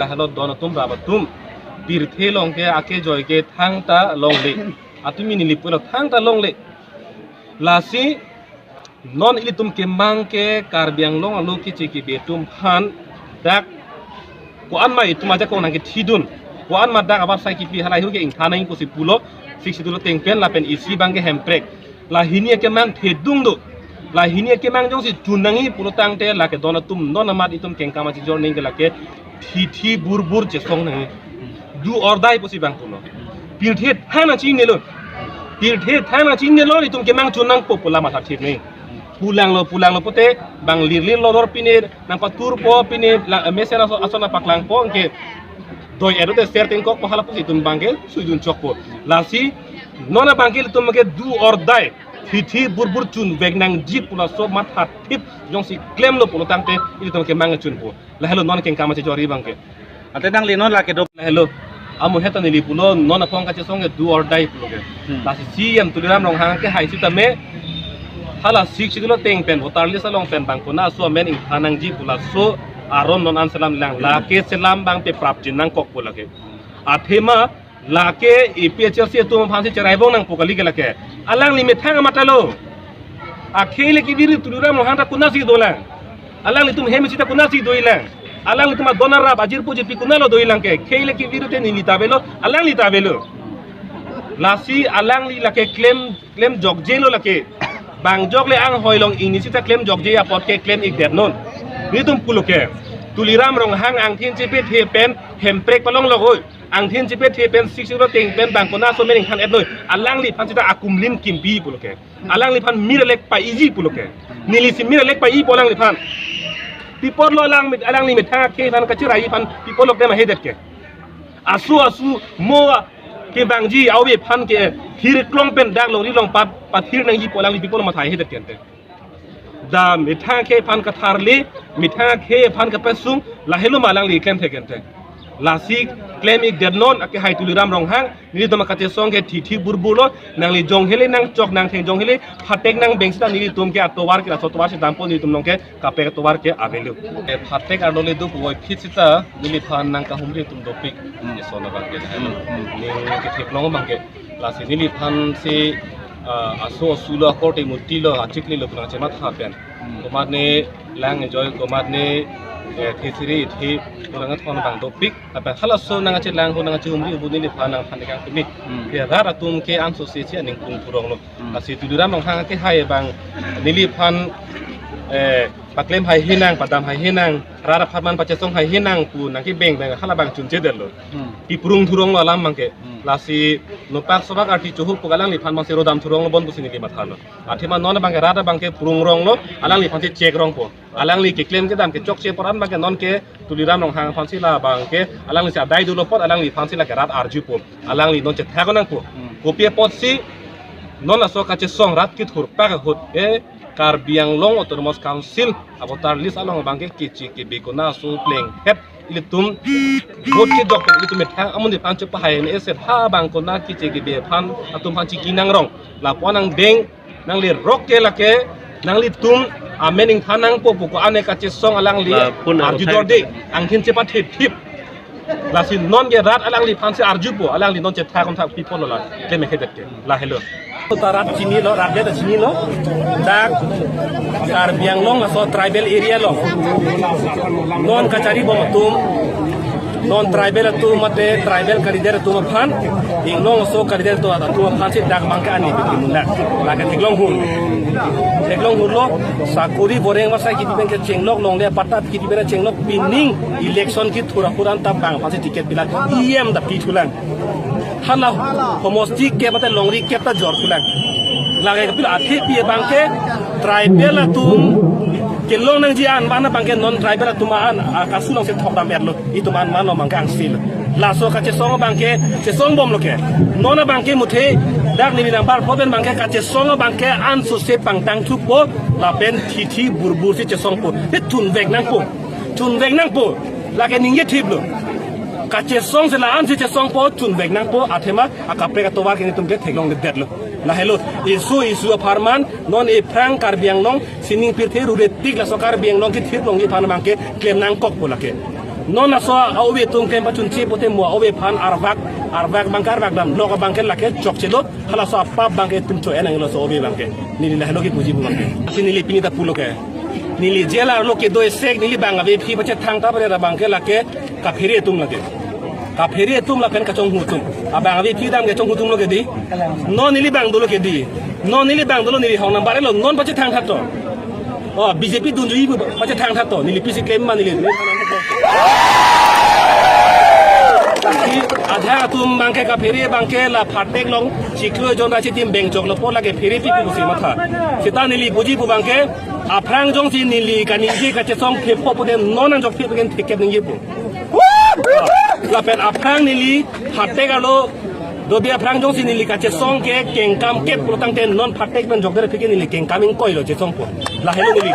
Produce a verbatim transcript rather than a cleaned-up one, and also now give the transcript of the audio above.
Halodon atum, rap atum, pirthe along ke akejoi ke thangta longle. Atumi neli pulo thangta longle. Lasi non ilitum kemang ke Karbi Anglong arlo keche kebe atum aphan dak ko-an ma itum ajakong nangkethidun, ko-an ma dak abar sai kipi, hala ahut ke ingthan nangji pusi pulo, Sixth Schedule ateng pen lapen isi abang ke Hemprek. La hini akemang thedung do. La hini akemang jongsi chun nangji pulo tangte, lake don atum non amat itum kengkam achijor ning ke lake thithi burbur chesong nangji. Do or die pusi abang pulo. Pirthe thang nangchingnelo. Pirthe thang nangchingnelo, itum kemang chun nangpo pu la matha thip nangji. Pulanglo, pulanglo pute bang lirlir lodor pine nangpaturpo, pine la, mesen aso, ason nangpaklangpo, anke doi edo te ser tengkokpo, hala pusi itum abang ke suidun chokpo. Lasi non abang ke ilitum ke do or die, thithi burbur chunvek nangji pu laso matha thip jongsi klemlo pulo tangte, ilitum kemang chunpo. Lahelo non kengkam achijorji abang ke. Ante nangli non lake do. Lahelo. Amu heta neli pulo non aphong kachesong ke do or die pulo ke. Hmm. Lasi C E M Tuliram Ronghang kehai sitame, hala Sixth Schedule ateng pen, voter list along pen bang kona aso amen ingthan nangji pu laso aron non an selam lang. Lake selam abang pe prapjin nangkokpo lake. Athema lake A P H L C atum aphansi cheraibom nangpo kali ke lake. Alangli methang amat lo. Akhei le kevir Tuliram Ronghang ta konatsi dolang. Alanglitum hem isi ta konatsi dolang. Alanglitum adon arap ajirpo jirpi konatlo dolang ke. Khei le kevir te neli ta avelo, alangli ta avelo. Lasi alangli lake klem, klem jokjelo lake. Bang jok le anghoi along ingni sita klem jokje apot ke klem-ikdet non. Nelitum pulo ke. Tuliram Ronghang angthin chepethe pen Hemprek palong lo hoi. Angthin chepethe pen Sixth Schedule ateng pen bang kona aso amen ingthan-et noi. Alangliphan sita akumlin kimpi pulo ke. Alangliphan mir alek pa-iji pulo ke. Nelisi mir alek pa-ipo alangliphan. Pi apotlo alang, alangli methang akhei aphan kacheraiji aphan pi apotlo klem ahedet ke. Asu asu mo kevangji aove aphan ke thirklong pen dak longri longpat pathir nangji pu alangli pi apotlo matha hedet ke ante. Da methang akhei aphan katharli, methang akhei aphan kapesung, lahelo ma alangli klemthe ke ante. Lasi klem-ikdet non akehai Tuliram Ronghang, nelitum akachesong ke thithi burbur lo, nangli jong hele nangchok nangtheng jong hele, phatek nangbeng sita nelitum ke atovar ke laso atovar si dampo, nelitum along ke kaprek atovar ke avelo. Eh, phatek arlo le do puvoiphit sita neliphan nangkahumri atum dopik. Hmm. Eson abang ke. Hmm, hmm. Ning ketheklong abang ke. Lasi neliphansi, ah, aso asu lo, akorte muti lo, achikli lo pu nangchematha pen. Hmm. Komatne lang ejoi, komatne, eh, thesiri thi, pu nangkethon abang dopik. Lapen halaso nangkachelang hu, nangkachehumri hu neliphan nangthan ikang tumi. Hmm. Ke rat atum ke ansose si aning kung thurong lo. Hmm. Lasi Tuliram Ronghang kehai abang neliphan, eh, paklem haihe nang, padam haihe nang, rat aphan man pachesong haihe nang pu nangkebeng abang hala abang chunchedetlo. Hmm. Kiprung thurong lo alam abang ke. Hmm. Lasi nopak sobak arti chohuk pu alangliphan abangsi rodam thurong lo bon pusi neli mathalo. Athema non abang ke rat abang ke prung rong lo, alangliphansi chek rongpo. Alangli keklem kedam kechokche apor an abang ke non ke Tuliram Ronghang aphansi la abang ke alanglisi adai dolo apot alangliphansi lake rat arjupo. Alangli non chethak nangpo. Hmm. Kopi apotsi non laso kachesong rat kethur pak ahut ke Karbi Anglong Autonomous Council avoter list along abang ke keche kebe kona aso plenghet ilitum vote kejok pen ilitum methang amonit aphan chepahai ne ese ha abang kona keche kebe aphan atum aphan chiki nangrong. Lapu-an angdeng nangli rok ke lake nanglitum amen ingthan nangpo pu ko-an e kachesong alangli. Lapu-an arjudorde angthin chepathethip. Lasi non ke rat alangliphansi arjupo, alangli non chethak kon thak pi apotlo la klem hedet ke. Lahelo. Ta rat chinilo, rat le ta chinilo. Dak Karbi Anglong laso tribal area lo. Non kacharibom atum, non tribal atum mate tribal kalidet atum aphan, Inglong laso kalidet atum, atum aphansi dak abang ke ani piti munda. Lake theklong hur. Theklong hurlo, sakori boreng masai kiti pen kechenglok longle, patta kiti pen chenglok, pining election kethur ahut an ta bang aphansi ticket pilang, E M ta pithulang. Hala homosti kep mate longri kep ta jorthulang. Lake kapilo athepi abang ke tribal atum kelong nangji an mana abang ke non tribal atum an, ah, kasu alongsi thokdam-etlo. Itum an mano abang ke angsil. Laso kachesong abang ke chesongbomlo ke. Non abang ke muthe dak neli nangbar phoben abang ke kachesong abang ke ansose pangtang thupo lapen thithi burbursi chesongpo. Te chunvek nangpo. Chunvek nangpo. Lake ningje thiplo. Kachesong si la-ansi chesongpo, chunvek nangpo, athema akaprek atovar ke nelitum ke theklongledetlo. Lahelo, isu isu apharman, non ephrang Karbi Anglong, sining pirthe rure tik laso Karbi Anglong kethir longji aphan abang ke klem nangkokpo lake. Non laso a-ove atum klem pachunche pute mo ove aphan arvak, arvak abangke arvak damlo abangke lake chokchelo, halaso apap abangke itum cho-en nanglo laso ove abangke. Neli lahelo kepuji pu abangke. Lasi neli pini ta pulo ke. Neli jail arlo kedo esek neli bang avephi pachethang ta pare abangke lake kaphere atum lake. Kaphere atum lapen kachonghu atum. Abang avephi dam kachonghu atum lo ke dei. Non neli bang dolo ke dei. Non neli bang dolo neli hong number lo non pachethang tha to. Oh, B J P dunjui pu pachethang tha to, neli pisi klem ma neli. Lasi adha atum abangke kaphere abangke la phatek along chiklo jon ra chitim bengchok lo po lake phere pi pusi matha. Seta neli puji pu abangke aphrang jongsi neli kaningje kachesong thepo pute non angjok the pen thekep ningje pu. Lapen aphrang neli phatek arlo dobi aphrang jongsi neli kachesong ke kengkam kep pulo tangte non phatek pen jokder aphi ke neli kengkam ingkoi lo chesongpo. Lahelo neli.